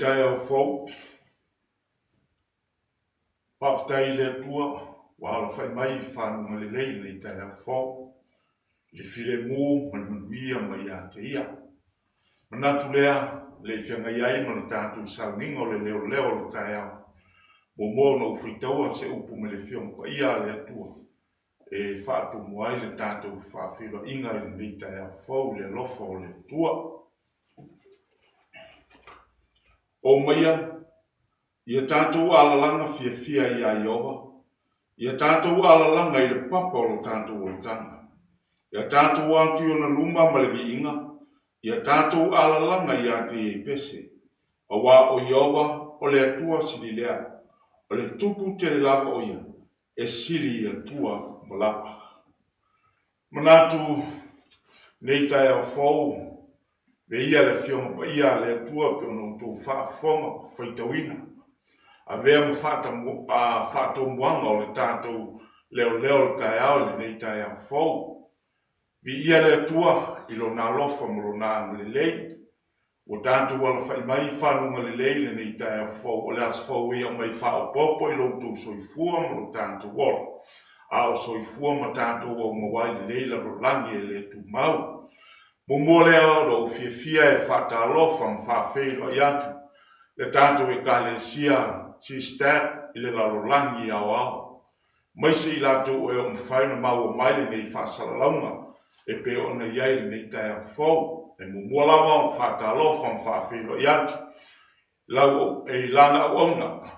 taeao fou, faafetai i le Atua ua alafai mai i faguga lelei i lenei taeao fou, i le filemu ma le manuia mai ia te Ia. Manatu lea, le i feagai ai ma le tatou sauniga o le leoleo o le taeao, muamua ona ou faitaua se upu mai le Afioga Paia a le Atua e faatumu ai le tatou faafeiloaiga i lenei taeao fou i le alofa o le Atua. O maia, ia tatou alalaga fiafia iā Ieova, ia tatou alalaga i le papa o lo tatou olataga. Ia tatou o atu i ona luma ma le viiga, ia tatou alalaga iā te ia i pese. Auā o Ieova o le Atua sili lea, o le Tupu tele lava o ia, e sili i Atua uma lava. Manatu nei taeao fou, Veia le Afioga Paia a le Atua pei ona outou faafofoga ma faitauina. Avea ma faatomuaga o le tatou leoleo o le taeao i lenei taeao fou. Viia le Atua i Lona alofa ma Lona agalelei. Ua tatou alafai mai i faguga lelei i lenei taeao fou. O le aso fou e aumai faaopoopo i lo outou soifua ma lo tatou ola, a o soifua ma tatou aumau ai lenei lalolagi e le tumau. Muamua lea ona ou fiafia e faatalofa ma faafeiloai atu le tatou Ekalesia CSTAP i le lalolagi aoao, maise i latou e o mafai ona maua mai lenei faasalalauga e pei ona i ai lenei taeao fou. E muamua lava ona faatalofa ma faafeiloai atu lau, i lana auauna,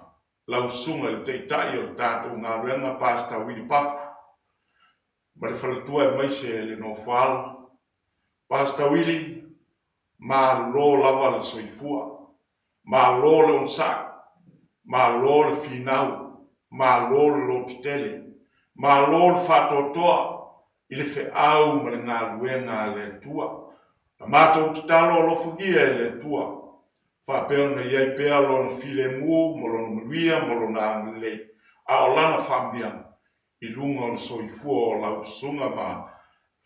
lau susuga i le Taitai o le tatou galuega, Pastor Willie Papa, ma le faletua aemaise le nofoaalo. Pastor Willie, malo lava le soifua, malo le onosai, malo le finau, malo le lototele, malo le faatoatoa i le feau ma le galuega a le Atua. Na matou tatalo alofagia e le Atua, faapea ona i ai pea Lona filemu ma Lona manuia ma Lona agalelei, a o Lana faamanuiaga i luga o le soifua o lau susuga ma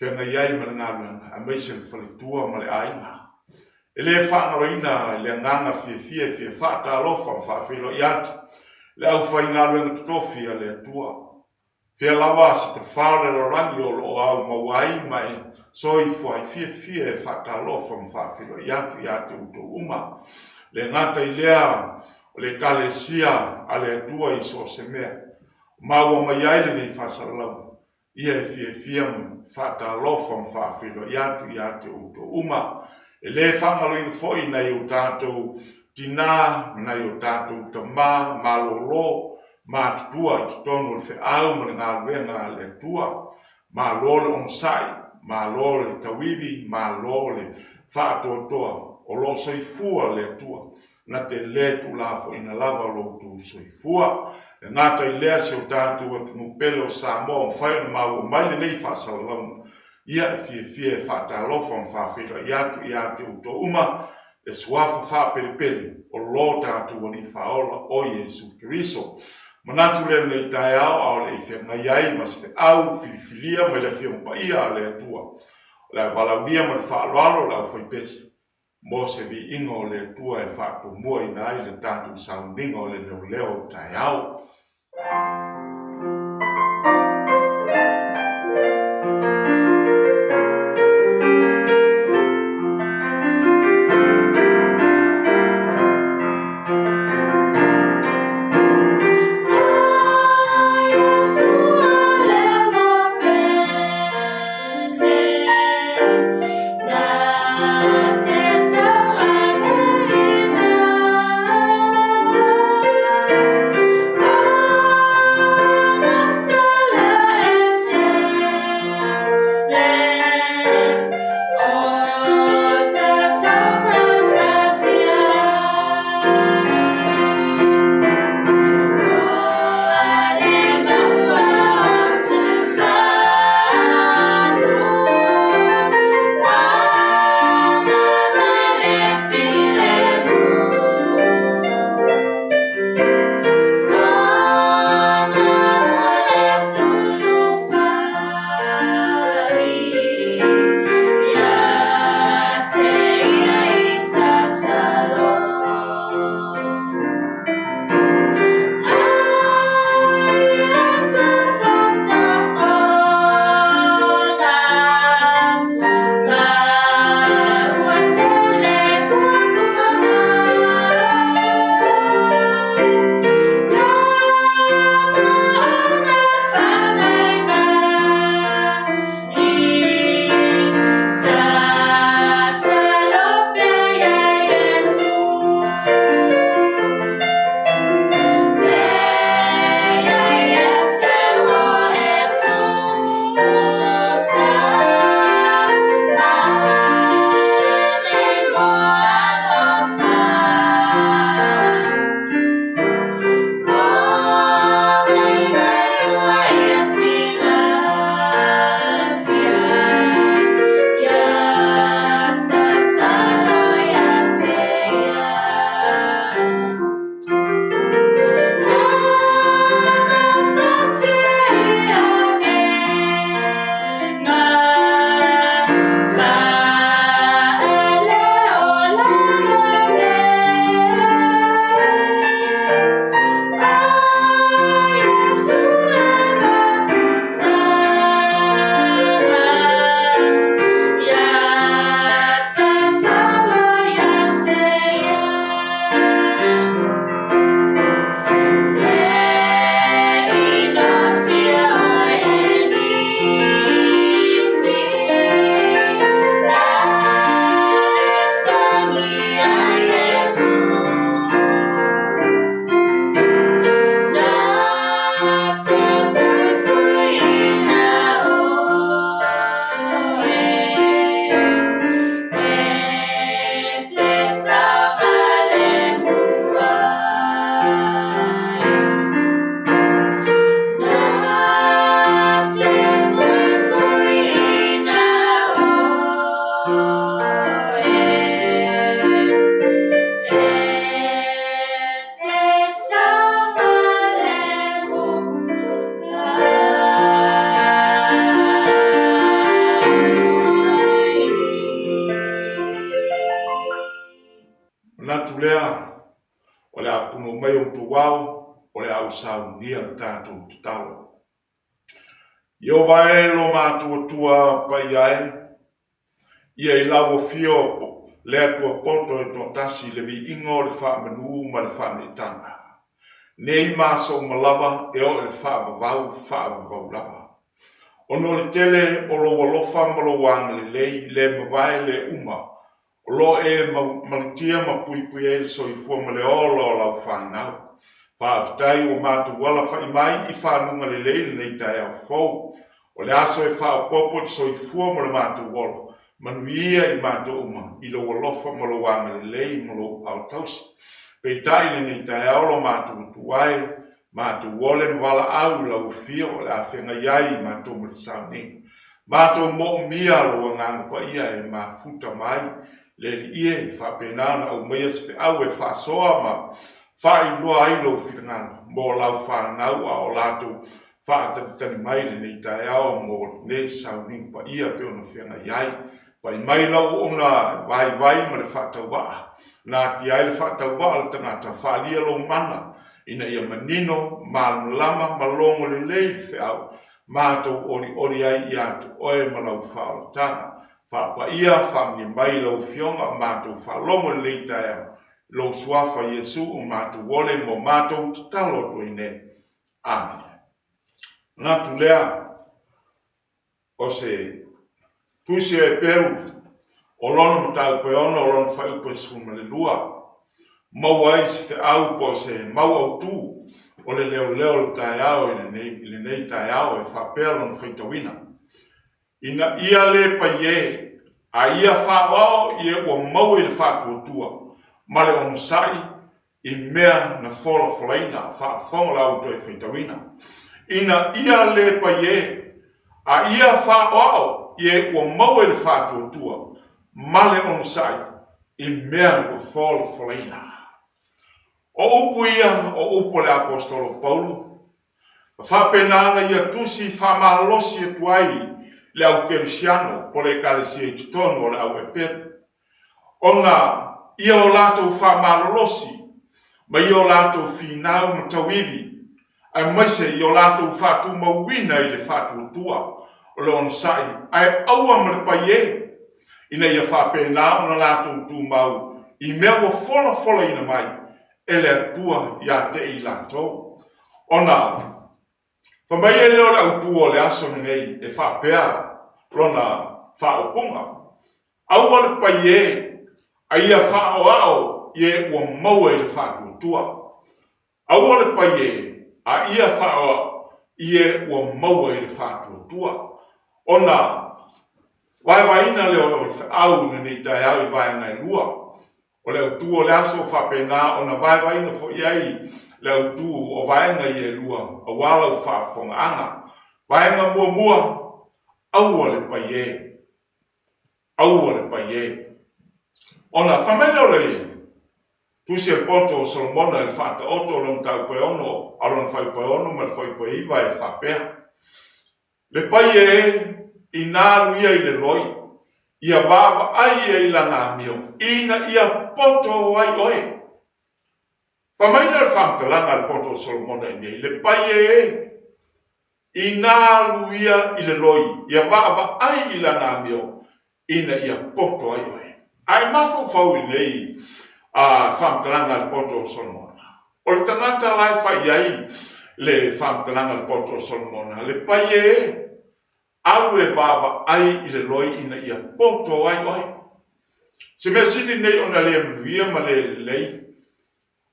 feagai ai ma le galuega, aemaise le faletua ma le aiga. E le faagaloina i le agaga fiafia e fia faatalofa ma faafeiloai atu le aufaigaluega totofi a le Atua. Fea lava se tafao o le lalolagi o lo o aumau ai ma e soifua ai, fiafia e faatalofa ma faafeiloai atu ia te outou uma. Le gata i lea o le Ekalesia a le Atua i so o se mea, maua mai ai lenei faasalalauga, ia e fiafia ma faatalofa ma faafeiloai atu ia te outou uma. E le faagaloina foi nai o tatou tinā ma nai o tatou tamā malōlō matutua i totonu o le feau ma le galuega a le Atua. Malo le onosai, malo le tauivi, malo le faatoatoa, o lo o soifua le Atua. Na te le tuulafoaiina lava lo outou soifua. E gata i lea si o tatou atunuu pele o Samoa o mafai ona maua mai lenei faasalalauga, ia e fiafia e faatalofa ma faafeiloai atu ia te outou uma le suafa faapelepele o lo tatou Alii Faaola o Iesu Keriso. Manatu lea i lenei taeao a o le i feagai ai ma se feau filifilia mai le Afioga Paia a le Atua, o le a valaaulia ma le faaaloalo le aufaipese mo se viiga o le Atua e faatomuaina ai le tatou sauniga o le leoleo o taeao. lea, o le a punou mai outou ao, o le a ou saunia le tatou tatalo. Ieova e lo matou Atua paia e, ia i lau afio le Atua poto e toatasi i le viiga o le faamanu ma le faaneetaga, nei ma aso uma lava e oo i le faavavau faavavau lava. Ona o le tele o lou alofa ma lou agalelei le mavae le uma, O lo o e malutia ma puipui ai le soifua ma le ola o lau fanau. Faafetai ua matou alafai mai i fanuga lelei lenei taeao fou. O le aso e faaopoopo i le soifua ma le matou ola. Manuia i matou uma i lou alofa ma lou agalelei ma lou aao tausi. Peitai i lenei taeao lo matou Atua e, matou ole ma valaau i lau afio o le a feagai ai matou ma le sauniga. Matou moomia lou Agaga Paia e mafuta mai le Alii e faapena ona aumaia se feau e faasoa ma faailoa ai lou finagalo mo lau fanau a o latou faatalitali mai lenei taeao mo lenei sauniga paia pei ona feagai ai. Pai mai lau auauna vaivai ma le faatauvaa, natia ai le faatauvaa o le tagata, faaalia lou mana ina ia manino, malamalama ma logo lelei le feau matou olioli ai ia te oe ma lau faaolataga. Faapaia, faamanuia mai lau Afioga o matou faalogo i lenei taeao, i lou Suafa Iesu o matou ole mo matou tatalo atu ai nei. Amene. Manatu lea o se Tusi o Eperu, o lona mataupu e 6, o lona fuaiupu e 12, maua ai se feau po o se mau autu o le leoleo o le taeao i lenei taeao e faapea lona faitauina. Ina ia le paiē, a ia faaoao i e ua maua i le faatuatua ma le onosai i mea na folafolaina, a faafofoga la outou e faitauina. Ina ia le paiē, a ia faaoao i e ua maua i le faatuatua ma le onosai i mea ua folafolaina. O upu ia o upu a le aposetolo Paulo, na faapena ona ia tusi faamalosi atu ai le au kerisiano po o le ekalesia i totonu o le au Eperu, ona ia o latou faamalolosi ma ia o latou finau ma tauivi, aemaise ia o latou faatumauina i le faatuatua o le onosai ae aua ma le paiē, ina ia faapena ona latou tumau i mea ua folafolaina mai e le Atua ia te i latou. Ona fai mai ai lea o le autu o le aso lenei e faapea lona faaupuga, Aua le paiē, a ia faaoao i e ua maua i le faatuatua. Aua le paiē, a ia faaoao i e ua maua i le faatuatua. Ona vaevaeina lea o le feau i lenei taeao i vaega e lua. O le autu o le aso faapena ona vaevaeina foi ai le autu o vaega ia e lua aua lau faafofogaaga. Vaega muamua, aua le paiē. Aua le paiē. Ona fai mai lea o le Tusi a le Poto o Solomona i le Faataoto o lona mataupu e 6, a lona fuaiupu e 6 ma le fuaiupu e 9 e faapea, Le paiē inā alu ia i le loi, ia vaavaai ia i lana amio, ina ia poto ai oe. Fai mai lea o le faamatalaga a le Poto o Solomona i inei, Le paiē inā alu ia i le loi, ia vaavaai i lana amio, ina ia poto ai oe. A e mafaufau i lenei faamatalaga a le Poto o Solomona, o le tagata la e fai i ai le faamatalaga a le Poto o Solomona, le paiē e, alu e vaavaai i le loi ina ia poto ai oe. Se mea sili lenei ona le manuia ma le lelei,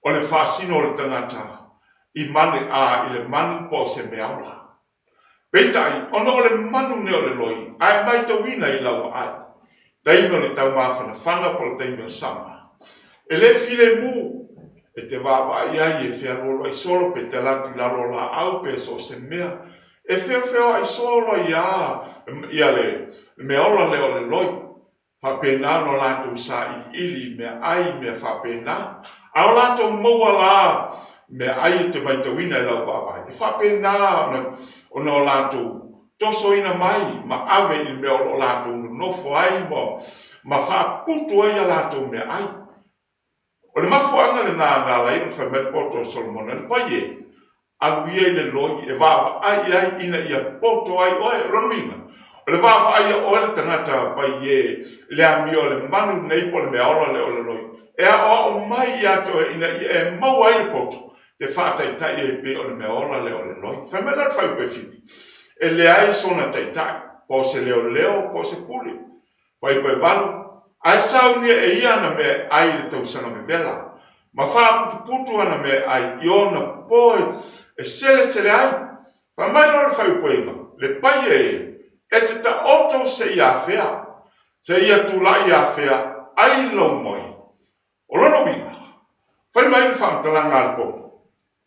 o le faasino o le tagata i mane a i le manu po o se meaola. Peitai, ona o le manu nei o le loi, a e maitauina i lau vaai, taimi o le taumafanafana po o le taimi o le sama, e le filemu e te vaavaai ai e fealualuai solo pe te alu atu i lalo o laau pe so o se mea, e feofeoai solo ai lava ia le meaola lea o le loi. Faapena ona latou sailiili i meaai i mea faapena. A o latou maua la meaai e te maitauina i lau vaavaai, e faapena ona o latou tosoina mai ma ave i le mea o lo o latou nonofo ai ma faaputu ai a latou meaai. O le mafuaaga lena na ala ai ona fai mai le poto o Solomona, Le pai e, alu ia i le loi e vaavaai i ai ina ia poto ai oe. O lona uiga, o le vaavaai a oe le tagata pai e i le amio a le manu lenei po o le meaola lea o le loi, e aoao mai ia te oe ina ia e maua ai le poto e faataitai ai pei o le meaola lea o le loi. Fai mai la le fuaiupu e 7, E leai sona taitai, po o se leoleo po o se pule. Fuaiupu e 8, Ae saunia e ia ana meaai i le tausaga vevela, ma faaputuputu ana meaai i ona po e selesele ai. Fai mai loa le fuaiupu e 9, Le paia e, e te taoto seia afea? Seia tulai afea ai lou moe? O lona uiga, fai mai le faamatalaga a le poto,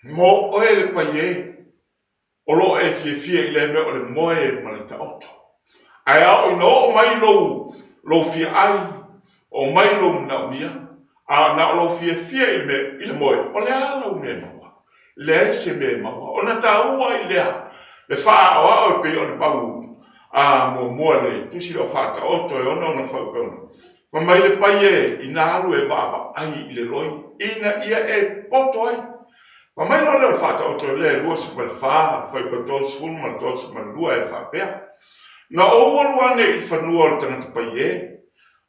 mo oe le pai e, o lo o e fiafia i lea mea o le moe ma le taoto. Ae a oo ina oo mai lou, lou fia ai, oo mai lou manaomia, a na o lou fiafia i le mea, i le moe, o le a lau mea e maua? Leai se mea e maua. Ona taua ai lea le faaaoao e pei o le mau a muamua i le tusi lea o Faataoto e 6 ona fuaiupu e 6. Fai mai le pai e, ina alu e vaavaai i le loi ina ia e poto ai. Fai mai loa lea o le Faataoto lea e 24, fuaiupu e 30 ma le 32 e faapea, Na ou alu ane i le fanua o le tagata paiē,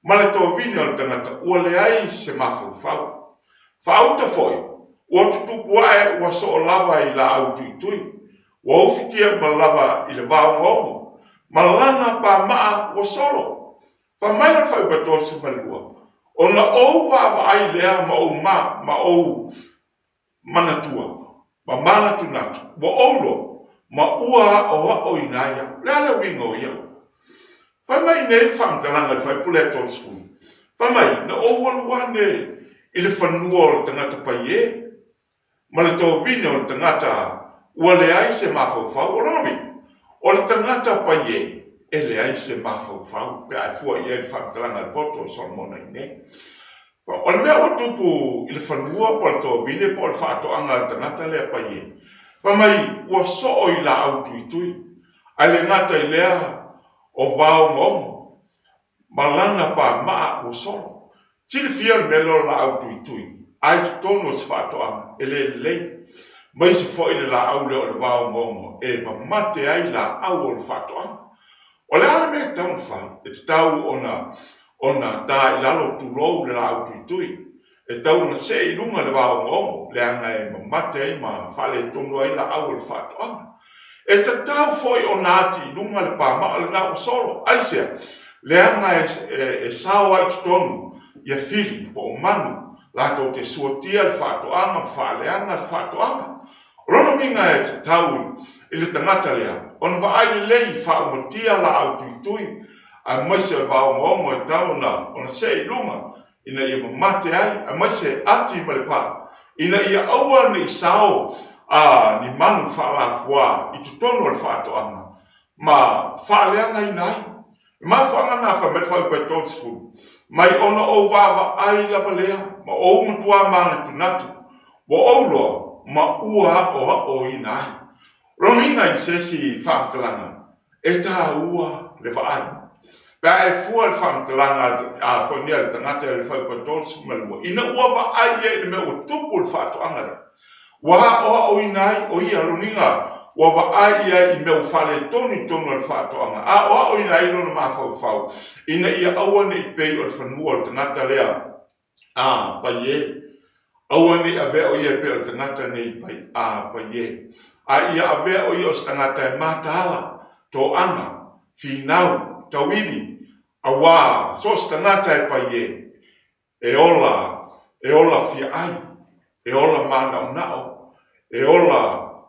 ma le tovine o le tagata ua leai se mafaufau. Faauta foi, ua tutupu ae ua soo lava i laau tuitui, ua ufitia uma lava i le vaogaoga, ma lana pamaa ua solo. Fai mai loa le fuaiupu e 32, Ona ou vaavaai lea ma ou ma, ma ou manatua ma manatunatu, ua ou iloa, ma ua aoaoina ai au. O le a le uiga o ia upu? Fai mai i inei le faamatalaga i le fuaiupu lea e 30, fai mai, Na ou alu ane i le fanua o le tagata paiē, ma le tovine o le tagata ua leai se mafaufau. O lona uiga, o le tagata paiē, e leai se mafaufau pe a e fua i ai i le faamatalaga a le poto o Solomona i inei. O le mea ua tupu i le fanua po o le tovine po o le faatoaga a le tagata lea paiē, fai mai ua soo i laau tuitui, ae le gata i lea o vaogaoga ma lana pamaa ua solo. Silafia le mea lea o le laau tuitui, a i totonu o se faatoaga, e le lelei. Aemaise foi le laau lea o le vaogaoga e mamate ai laau o le faatoaga. O le a le mea e tatau ona fai? E tatau ona ona ta i lalo, tulou, le laau tuitui. E tatau ona see i luga le vaogaoga, leaga e mamate ai ma faaletonu ai laau o le faatoaga. E tatau foi ona ati i luga le pamaa lena ua solo. Aisea? Leaga e, e sao ai i totonu ia fili po o manu latou te suatia le faatoaga ma faaleaga le faatoaga. O lona uiga e tatau i le tagata lea ona vaai lelei i faaumatia laau tuitui aemaise o le vaogaoga e tatau ona ona see i luga ina ia mamate ai aemaise ati ma le pa ina ia aua ne i sao a ni manu faalafuā i totonu o le faatoaga ma faaleagaina ai. E mafuaaga lena fai mai le fuaiupu e 30, mai ona ou vaavaai lava lea ma ou matuā manatunatu, ua ou iloa ma ua aoaoina ai. O lona uiga i se isi faamatalaga, e taua le vaai. Pe a e fua i le faamatalaga a foi nei a le tagata i le fuaiupu e 32, ina ua vaai ia i le mea ua tupu i le faatoaga lea, Ua aoaoina ai o ia, lona uiga, ua vaai i ai i mea ua faaletonu i totonu o le faatoaga, aoaoina ai lona mafaufau ina ia aua ne i pei o le fanua o le tagata lea a paiē, aua ne i avea o ia e pei o le tagata nei pai, a paiē, a ia avea o ia o se tagata e mataala, toaga, finau, tauivi, auā so o se tagata e paiē. E ola, e ola fiaai, e ola mānaonao, e ola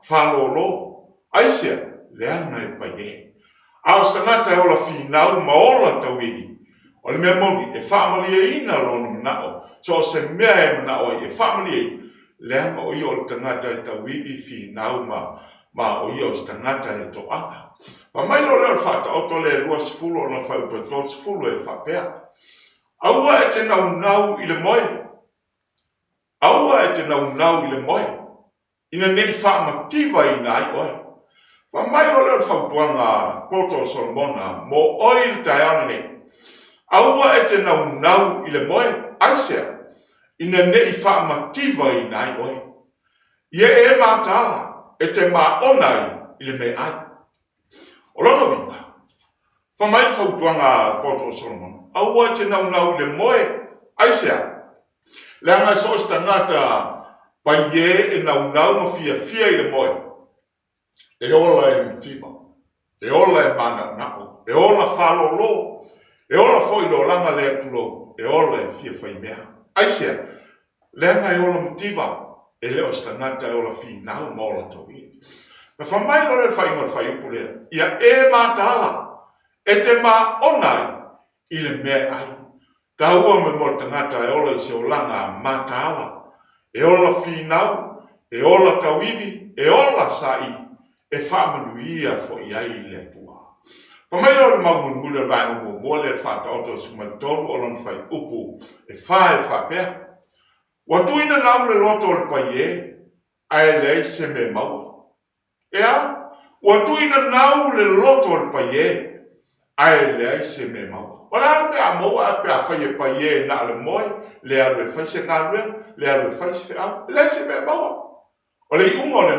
fālōlō. Aisea? Leaga e paiē. A o se tagata e ola finau ma ola tauivi, o le mea moni, e faamalieina lona manao, so o se mea e manao ai, e faamalieina, leaga o ia o le tagata e tauivi, finau ma, ma o ia o se tagata e toaga. Fai mai loa lea o le Faataoto lea e 20 ona fuaiupu e 30 e faapea, Aua e te naunau i le moe, aua e te naunau i le moe, ina ne i faamativaina ai oe. Fai mai loa lea o le fautuaga a poto o Solomona mo oe i le taeao lenei, Aua e te naunau i le moe, aisea? ina ne i faamativaina ai oe. Ia e mataala e te maona ai i le meaai. O lona uiga, fai mai le fautuaga a le poto o Solomona, aua e te naunau i le moe. Aisea? Leaga so o se tagata paiē e naunau ma fiafia i le moe, e ola e mativa, e ola e manaonao, e ola faalolo, e ola foi i le olaga lea tulou, e ola e fia faimea. Aisea? Leaga e ola mativa, e le o se tagata e ola finau ma ola tauivi. Na fai mai loa lea i le faaiuga o le fuaiupu lea, Ia e mataala, e te maona ai i le mea e ai. Taua me mo le tagata e ola i se olaga mataala, e ola finau, e ola tauivi, e ola saili, e faamanuia foi ai le Atua. Fai mai lea o le mau mulimuli o le vaega muamua lea i le faataoto o le 13 o lona fuaiupu e fa e faapea, Ua tuuina nau le loto o le paiē, ae leai se mea e maua. E a? Ua tuuina nau le loto o le paiē, ae leai se mea e maua. O le a le mea a maua pe afai e paiē na o le moe, le alu e fai se galuega, le alu e fai se feau, e leai se mea e maua. O le iuga o le,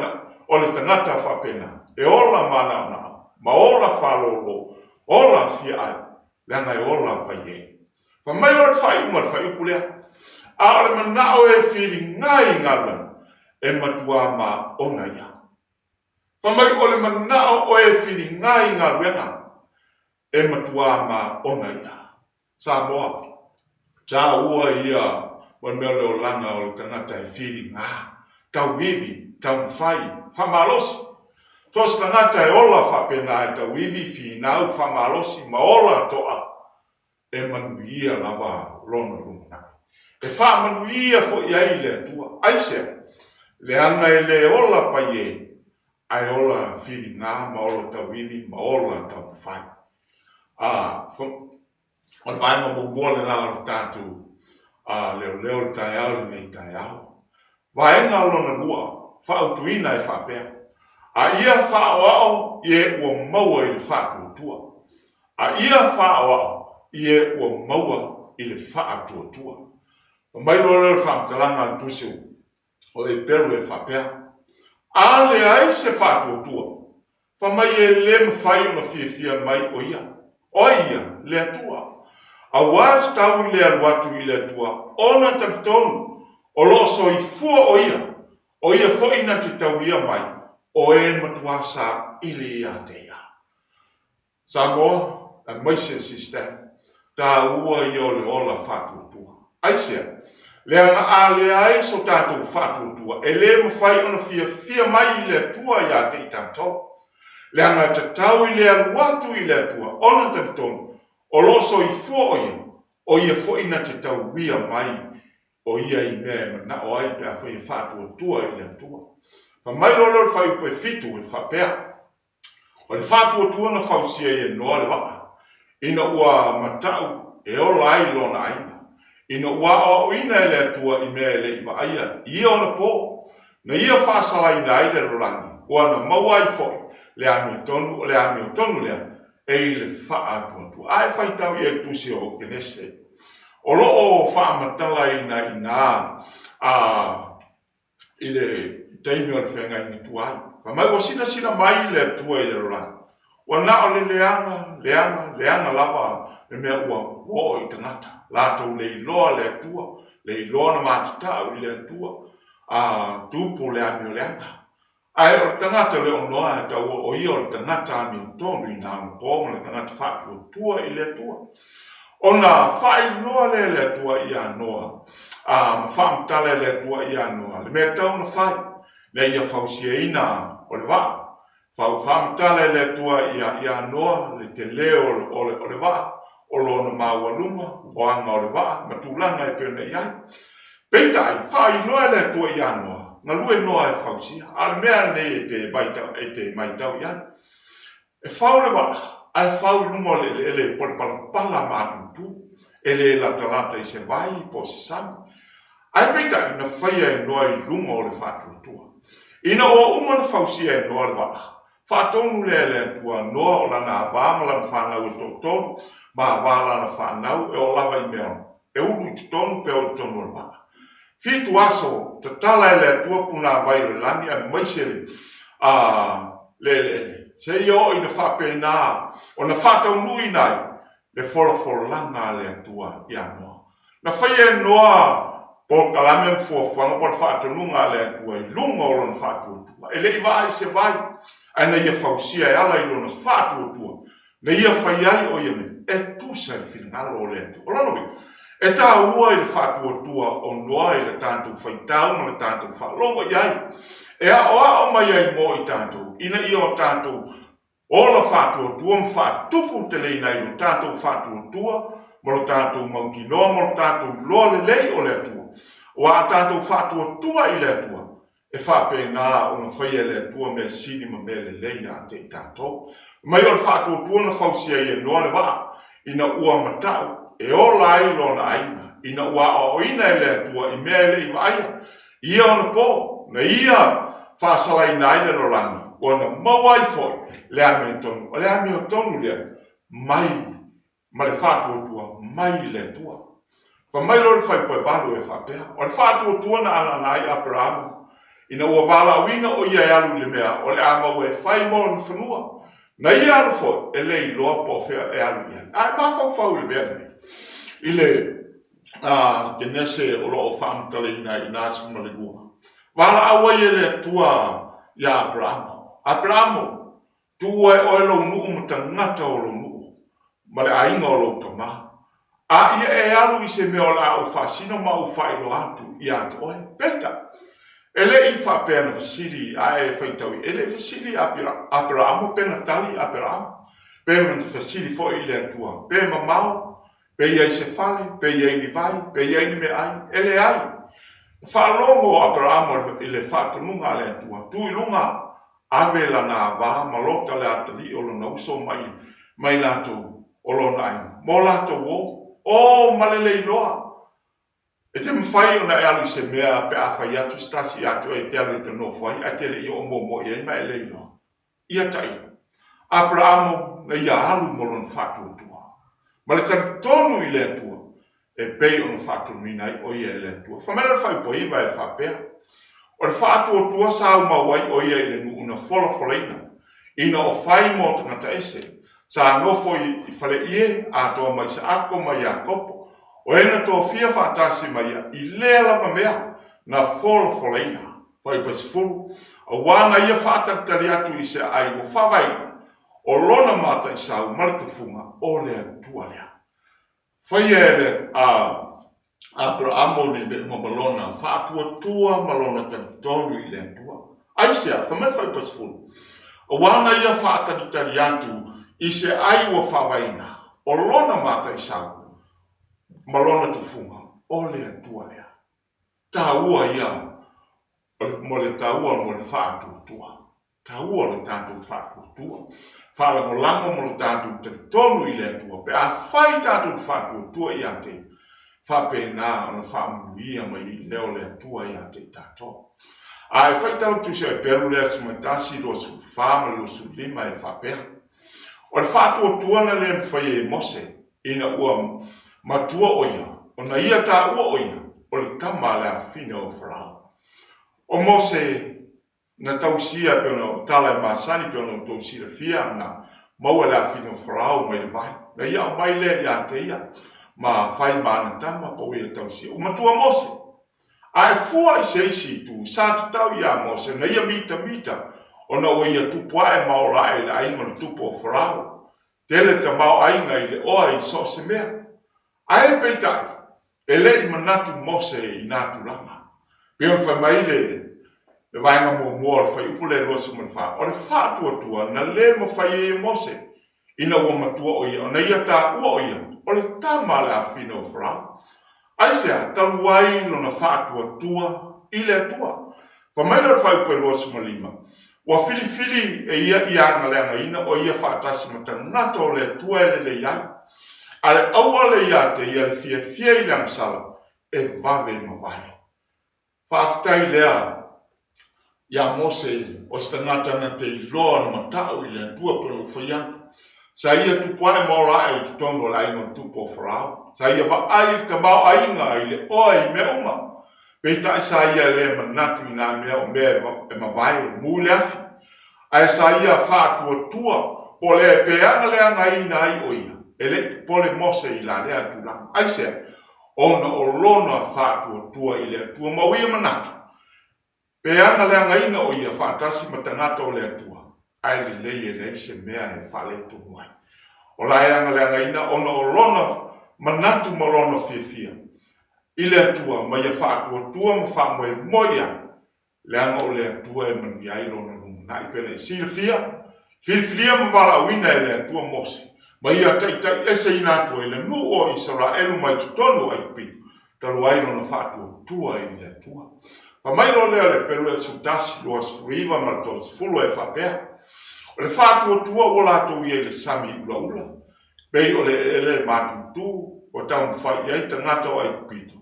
o le tagata faapena, e ola manaonao, ma ola faalolo, ola fia ai, leaga e ola paiē. Fai mai loa le faaiuga o le fuaiupu lea, a o le manao e filiga i galuega, e matuā maona ia. Fai mai o le manao o e filiga i galuega, e matuā maona ia. Samoa, taua ia o le mea o le olaga o le tagata e filiga, tauivi, taumafai, faamalosi. So o se tagata e ola faapena e tauivi, finau, faamalosi ma ola toa, e manuia lava lona lumanai. E faamanuia foi ai le Atua. Aisea? Leaga e le ola paiē, ae ola filiga ma ola tauivi ma ola taumafai. A, o le vaega muamua lena o le tatou leoleo i le taeao i lenei taeao. Vaega lona lua, faautuina e faapea, A ia faaoao i e ua maua i le faatuatua. A ia faaoao i e ua maua i le faatuatua. Fai mai loa lea o le faamatalaga a le Tusi o Eperu e faapea, A leai se faatuatua, fai mai e le mafai ona fiafia mai o ia, o ai ia? Le Atua. Auā e tatau i le alu atu i le Atua ona talitonu o lo o soifua o ia, o ia foi na te tauia mai o e matuā saili ia te ia. Samoa, aemaise le system, taua ia o le ola faatuatua. Aisea? Leaga a leai so tatou faatuatua, e le mafai ona fiafia mai le Atua ia te i tatou. Leaga e tatau i le alu atu i le Atua ona talitonu o lo o soifua o Ia, o Ia foi na te tauia mai o Ia i mea e manao ai pe afai e faatuatua i le Atua. Fai mai loa lea o le fuaiupu e fitu e faapea, O le faatuatua na fausia ai e Noa le vaa, ina ua matau e ola ai lona aiga, ina ua aoaoina e le Atua i mea e le i vaaia i ia ona po, na ia faasalaina ai le lalolagi, ua na maua ai foi le amiotonu, o le amiotonu lea e i le faatuatua. A e faitau i ai i le tusi o Kenese, o lo o faamatalaina i ina a i le taimi o le feagaiga tuai. Fai mai ua silasila mai le Atua i le lalolagi, ua na o le leaga, leaga, leaga lava le mea ua oo i tagata, latou le iloa le Atua, le iloa ona matatau i le Atua, a tupu le amioleaga. Ae o le tagata le o Noa e taua o ia o le tagata amiotonu i na ona po ma le tagata faatuatua i le Atua. Ona faailoa lea e le Atua ia Noa, a ma faamatala e le Atua ia Noa le mea e tatau ona fai, ina ia fausiaina o le vaa. Fau faamatala e le Atua ia ia Noa le tele o le, o le, o le vaa, o lona maualuga, o aga o le vaa, ma tulaga e pei ona i ai. Peitai, faailoa e le Atua ia Noa, galue Noa e fausia. A o le mea lenei e te matau, e te matau i ai. E fau le vaa, ae fau i luga o le eleele e palepalapala ma atutu, e le latalata i se vai po o se sami. Ae peitai, na faia e Noa i luga o le faatuatua. Ina ua uma ona fausia e Noa le vaa, faatonu lea e le Atua Noa o lana ava ma lana fanau e toatolu, ma ava lana fanau e oo lava i mea e ulu i totonu pe o i totonu o le vaa. Fitu aso tatala e le Atua punavai o le lagi aemaise le le eleele, seia oo ina faapena ona faataunuuina ai le folafolaga a le Atua ia Noa. Na faia e Noa polokalame ma fuafuaga po o le faatonuga a le Atua i luga o lona faatuatua. E le i vaai i se vai, ae na ia fausia e ala i lona faatuatua, na ia fai ai o ia mea e tusa i le finagalo o le Atua. O lona uiga, e taua i le faatuatua o Noa i le tatou faitau ma le tatou faalogo i ai, e aoao mai ai mo i tatou, ina ia o tatou ola faatuatua ma faatuputeleina ai lo tatou faatuatua ma lo tatou mautinoa ma lo tatou iloa lelei o le Atua. Aua a tatou faatuatua i le Atua, e faapena ona faia e le Atua mea sili ma mea lelei ia te i tatou. Mai o le faatuatua na fausia ai e Noa le vaa, ina ua mata'u e ola ai lona aiga, ina ua aoaoina e le Atua i mea e le i vaaia. I ia ona po, na ia faasalaina ai le lalolagi, ua na maua ai foi le amiotonu. O le amiotonu lea mai ma le faatuatua mai i le Atua. Fai mai loa le fuaiupu 8 e faapea, O le faatuatua na anaana ai Aperamo, ina ua valaauina o ia e alu i le mea o le a maua e fai mo lona fanua. Na ia alu foi, e le iloa po o fea e alu i ai. A e mafaufau i le mea lenei, i le Kenese o lo o faamatalaina ai i ina 12, valaau ai e le Atua ia Aperamo, Aperamo, tuua e oe lou nuu ma tagata o lou nuu, ma le aiga o lou tama, a ia e alu i se mea o le a ou faasino ma ou faailoa atu ia te oe. Peitai, e le i faapea na fesili, a e faitau i, e le i fesili Aperaamo pe na tali Aperaamo, pe na fesili foi i le Atua, pe mamao, pe i ai se fale, pe i ai ni vai, pe i ai ni meaai. E leai. Na faalogo o Aperaamo i le faatonuga a le Atua, tu i luga, ave lana ava ma Lota le atalii o lona uso mai mai latou o lona aiga, ma o latou o. O ma le le iloa. E te mafai ona e alu i se mea pe a fai atu se tasi ia te oe e te alu e te nofo ai ae te le i oo muamua i ai ma e le iloa. Ia tailo. Aperaamo na ia alu ma lona faatuatua, ma le talitonu i le Atua, e pei ona faatonuina ai o ia e le Atua. Fai mai la le fuaiupu 9 e faapea, O le faatuatua sa aumau ai o ia i le nuu na folafolaina, ina o fai mo tagata ese, sa nofo i faleie atoa ma Isaako ma Iakopo, o e na tofia faatasi ma ia i lea lava mea na folafolaina. Fuaiupu 10, Auā na ia faatalitali atu i se aai ua faavaeina, o lona mataisau ma le tufuga o le Atua lea. Faia e le a Aperaamo nei mea uma ma lona faatuatua ma lona talitonu i le Atua. Aisea? Fai mai le fuaiupu 10, Auā na ia faatalitali atu i se ai ua faavaeina, o lona mataisau ma lona tufuga, o le Atua lea. Taua ia mo le taua mo le faatuatua. Taua lo tatou faatuatua. Faalagolago ma lo tatou talitonu i le Atua pe a fai tatou te faatuatua ia te Ia, faapena ona faamanuia mai ai lea o le Atua ia te i tatou. A e faitau le Tusi a Heperu lea 11, 24 ma le 25 e faapea, O le faatuatua na le mafai e Mose ina ua matua o ia, ona ia taua o ia o le tama a le afafine o Farao. O Mose na tausia e pei ona o tala e masani pei ona outou silafia, na maua e le afafine o Farao mai le vai, na ia aumai lea ia te ia ma fai ma ana tama pa ua ia tausia. Ua matua Mose, a e fua i se isi itu, sa tatau iā Mose na ia mitamita ona ua ia tupu ae ma ola ae i le aiga o le tupu o Farao. Tele tamaoaiga i le oa i so o se mea. Ae peitai, e le i manatu Mose i nā tulaga. Pei ona fai mai le le vaega muamua o le fuaiupu lea 24, o le faatuatua na le mafai ai e Mose ina ua matua o ia ona ia taua o ia o le tama a le afafine o Farao. Aisea? Talu ai lona faatuatua i le Atua. Fai mai lea o le fuaiupu 25, Ua filifili e ia ia agaleagaina o ia faatasi ma tagata o le Atua e lelei ai, a le aua le ia te ia le fiafia i le agasala e vave mavae. Faafetai lea ia Mose, o se tagata na te iloa ona mata'u i le Atua pei ona ou fai atu. Sa ia tupu ae ma ola ae i totonu o le aiga o le tupu o Farao. Sa ia vaai i le tamaoaiga, i le oe, i mea uma. Peitai sa ia le manatu i nā mea o mea e mavae, mu i le afi, ae sa ia faatuatua po o le pe agaleagaina ai o ia, e le i popole Mose i la lea tulaga. Aisea? Ona o lona faatuatua i le Atua ma ua ia manatu, pe agaleagaina o ia faatasi ma tagata o le Atua, ae lelei e leai se mea e faaletonu ai. O la e agaleagaina ona o lona manatu ma lona fiafia i le Atua ma ia faatuatua ma faamoemoe i ai, leaga o le Atua e manuia ai lona lumanai. Pei ona e silafia, filifilia ma valaauina e le Atua Mose ma ia taitai eseina atu ai le nuu o Isaraelu mai totonu o Aikupito, talu ai lona faatuatua i le Atua. Fai mai loa lea o le Pelu 11, 29 ma le 30 e faapea, O le faatuatua ua latou i ai i le sami ulaula, pei o le eleele matutu ua taumafai i ai tagata o Aikupito,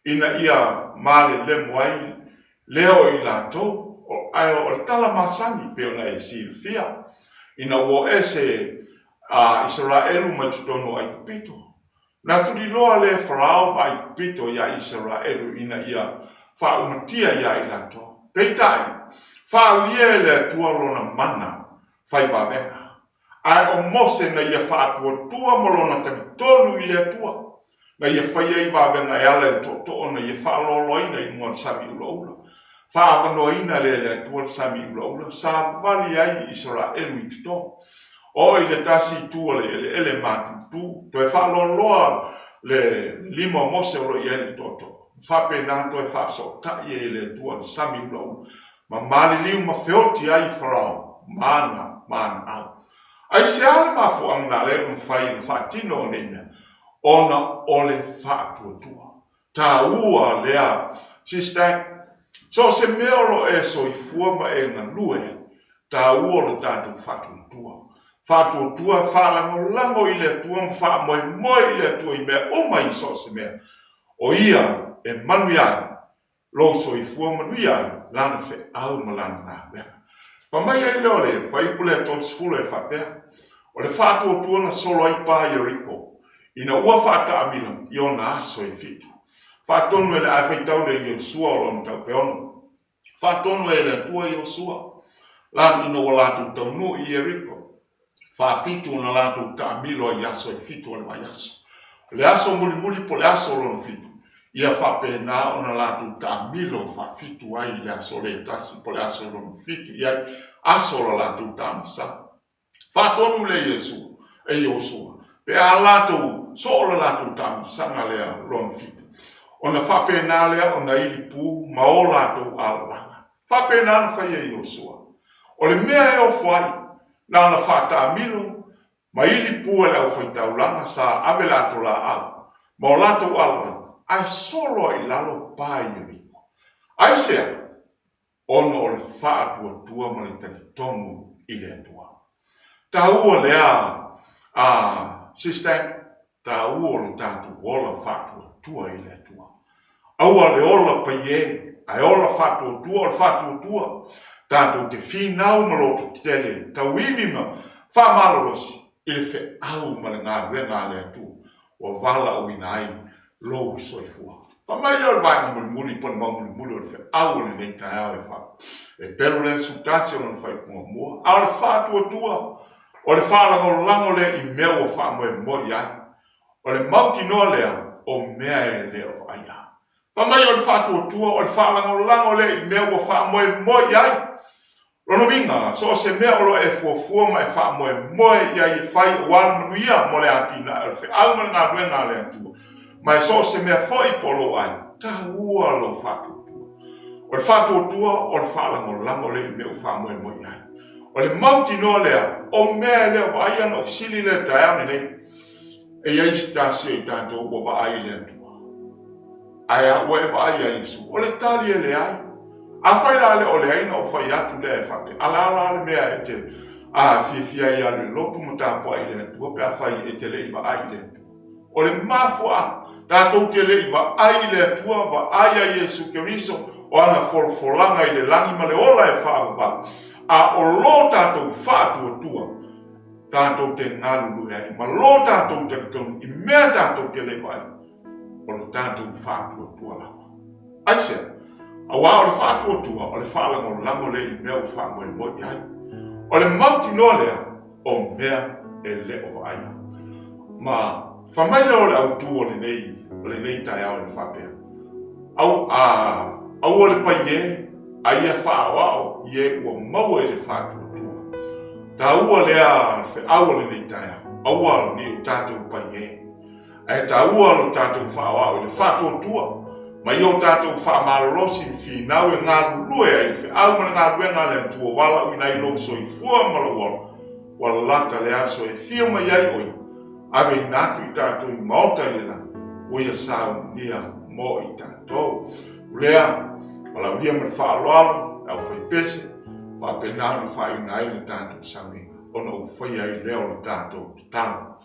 ina ia malelemo ai lea o i latou, ae o le tala masani pei ona e silafia, ina ua o ese a Isaraelu mai totonu o Aikupito, na tuliloa lea e Farao ma Aikupito iā Isaraelu ina ia faaumatia iā i latou. Peitai, faaalia e le Atua lona mana fai vavega. Ae o Mose na ia faatuatua ma lona talitonu i le Atua, na ia fai ai vavega e ala i le tootoo na ia faaloaloaina i luga o le sami ulaula. Faaavanoaina lea e le Atua le sami ulaula, savali ai Isaraelu i totonu. Oo i le tasi itu o le eleele matutu, toe faaloaloa le lima o Mose o lo o i ai le tootoo. Faapena toe faafesootai ai e le Atua le sami ulaula ma maliliu ma feoti ai Farao ma ana ma ana au. Aisea le mafuaaga na ala ai ona mafai ona faatino nei mea? Ona o le faatuatua. Taua lea sister. So o se mea o lo o e soifua ma e galue ai, taua o le tatou faatuatua. Faatuatua, faalagolago i le Atua ma faamoemoe i le Atua i mea uma i so o se mea. O Ia e manuia ai lou soifua manuia ai lana feau ma lana galuega. Fai mai ai lea o le fuaiupu lea 30 e faapea, O le faatuatua na solo ai pa Ieriko, ina ua faataamilo i ona aso e fitu. Faatonu e le ae faitau lea i Iosua o lona taupeono. Faatonu e le Atua Iosua, lan ina ua latou taunuu i Ieriko. Faafitu ona latou taamilo ai i aso e fitu o le vaiaso. O le aso mulimuli po o le aso lona fitu, ia faapena ona latou taamilo faafitu ai i le aso le tasi po o le aso lona fitu i ai aso o le latou taamilosaga. Faatonu lea Iesua, e Iosua, pe a latou soo le latou taamilosaga lea lona fitu, ona faapena lea ona ili pū ma o latou alalaga. Faapena ona fai e Iosua. O le mea e ofo ai, na ona faataamilo ma ili pū e le aufaitaulaga sa ave le atolaau ma o latou alalaga, ae solo ai i lalo pa Ieriko. Aisea? Ona o le faatuatua ma le talitonu i le Atua. Taua lea a sister, taua o lo tatou ola faatuatua i le Atua. Aua le ola paie, ae ola faatuatua, o le faatuatua tatou te finau ma loto tetele, tauivi ma faamalolosi i le feau ma le galuega a le Atua ua valaauina ai lou soifua. Fai mai lea o le vaega mulimuli po o le mau mulimuli o le feau o lenei taeao e fa e pelu lea 11 o lona faaiuga muamua, a o le faatuatua o le faalagolago lea i mea ua faamoemoe i ai. O le mautinoa lea o mea e le o vaaia. Fai mai o le faatuatua o le faalagolago lea i mea ua faamoemoe i ai. Lona uiga, so o se mea o lo o e fuafua ma e faamoemoe i ai e fai aua le manuia mo le atinae o le feau ma le galuega a le Atua, ma e so o se mea foi po o lou aiga, taua lou faatuatua. O le faatuatua o le faalagolago lea i mea ua faamoemoe i ai. O le mautinoa lea o mea e le o vaaia ona ou fesili lea i le taeao lenei, E i ai se tasi o i tatou ua vaai i le Atua? Ae a ua e vaai iā Iesu? O le tali e leai. Afai la le o leai ona ou fai atu lea e faapea, a la la le mea e te a fiafia ai e alu i le lotu ma tapuai i le Atua pe afai e te le i vaai i le Atua. O le mafuaaga, tatou te le i vaai i le Atua, vaai iā Iesu Keriso, o ana folafolaga i le lagi ma le ola e faavavau, a o lo tatou faatuatua, tatou te galulue ai ma lo tatou talitonu i mea tatou te le vaai, o le tatou faatuatua lava. Aisea? Aua o le faatuatua, o le faalagolago lea i mea ua faamoemoe i ai. O le mautinoa lea o mea e le o vaaia. Ma fai mai lea o le autu o lenei, o lenei taeao e faapea, Au, a, aua le pai e, a ia faaoao i e ua maua i le faatuatua. Taua lea feau o lenei taeao, aua ne i o tatou pai e. Ae taua lo tatou faaoao i le faatuatua ma ia o tatou faamalolosi i finau e galulue ai i le feau ma le galuega a le Atua ua valaauina ai lou soifua ma lou ola, ua lata le aso e afio mai ai o Ia, aveina atu i tatou i maota i le lagi, ua Ia saunia mo i tatou. O lea, valaaulia ma le faaaloalo le aufaipese, faapena ona faaiuina ai le tatou sauniga, ona ou faia ai lea o le tatou tatalo.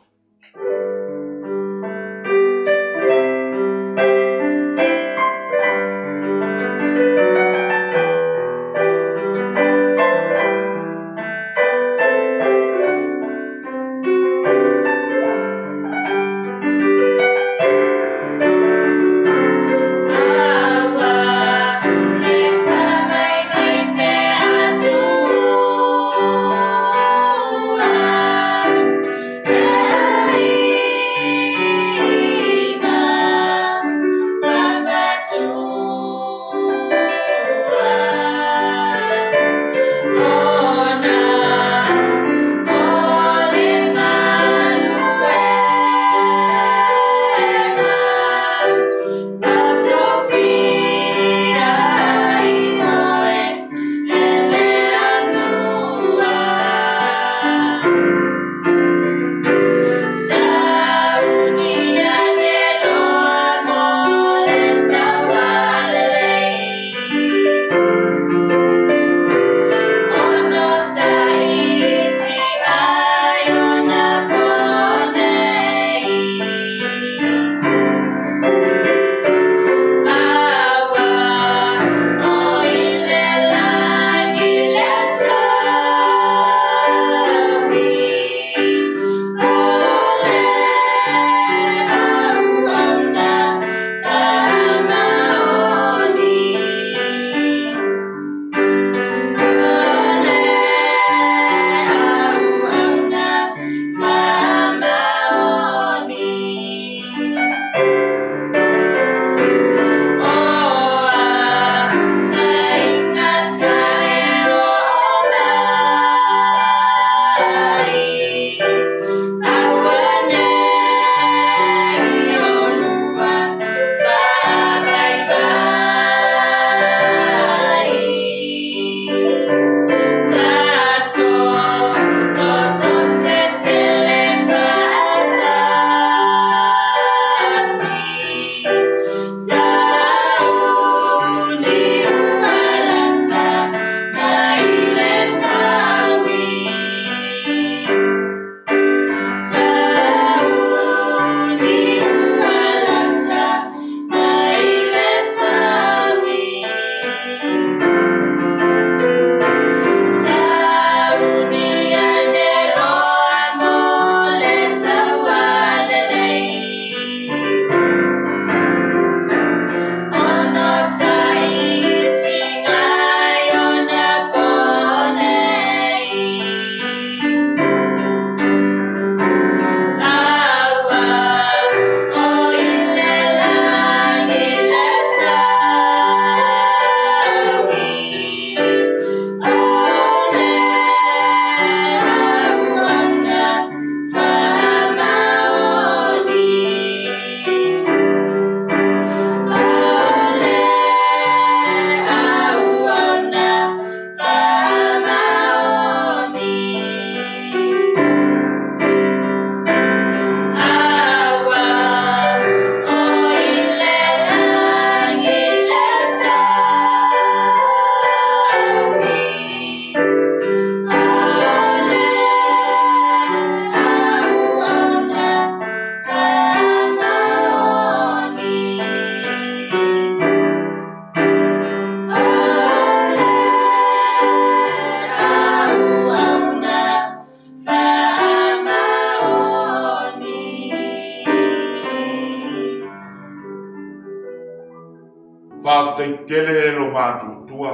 Faafetai tele e lo matou Atua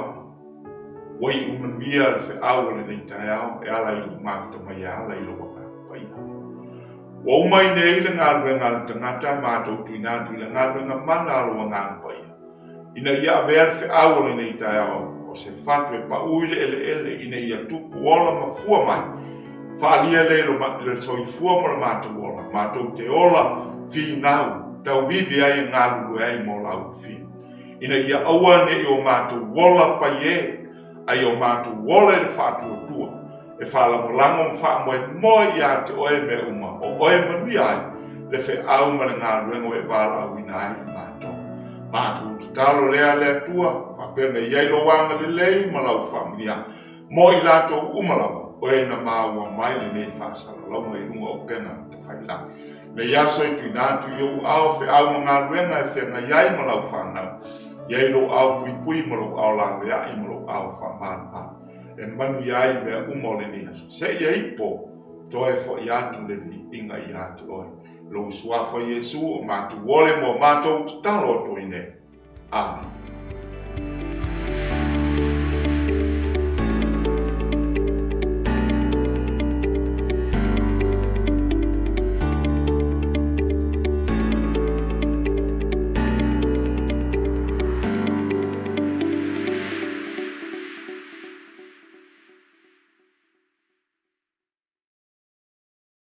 ua iu manuia le feau o lenei taeao e ala i lou mafuta mai e ala i lou Agaga Paia. Ua uma ai nei le galuega a le tagata ae matou tuuina atu i le galuega mana a lou Agaga Paia ina ia avea le feau o lenei taeao o se fatu e pau i le eleele ina ia tupu ola ma fua mai, faaalia lea i le soifua ma lo matou ola, matou te ola finau tauivi ai e galulue ai mo lau fia, ina ia aua ne i o matou ola paie, a ia o matou ola i le faatuatua, e faalagolago ma faamoemoe ia te oe mea uma, o oe e manuia ai le feau ma le galuega ua e valaauina ai i matou. Matou tatalo lea le Atua, faapea ona i ai lou agalelei ma lau faamanuiaga mo i latou uma lava o e na maua mai lenei faasalalauga i luga o upega tafailagi. Lenei aso e tuuina atu i ou aao feau ma galuega e feagai ai ma lau fanau, i ai lou ao puipui ma lou ao laveai ma lou ao faamalumalu, e manuia ai mea uma o lenei aso, seia ipo toe foi atu le viiga ia te oe. Lou suafa Iesu o matou ole mo matou tatalo atu ai nei. Amene.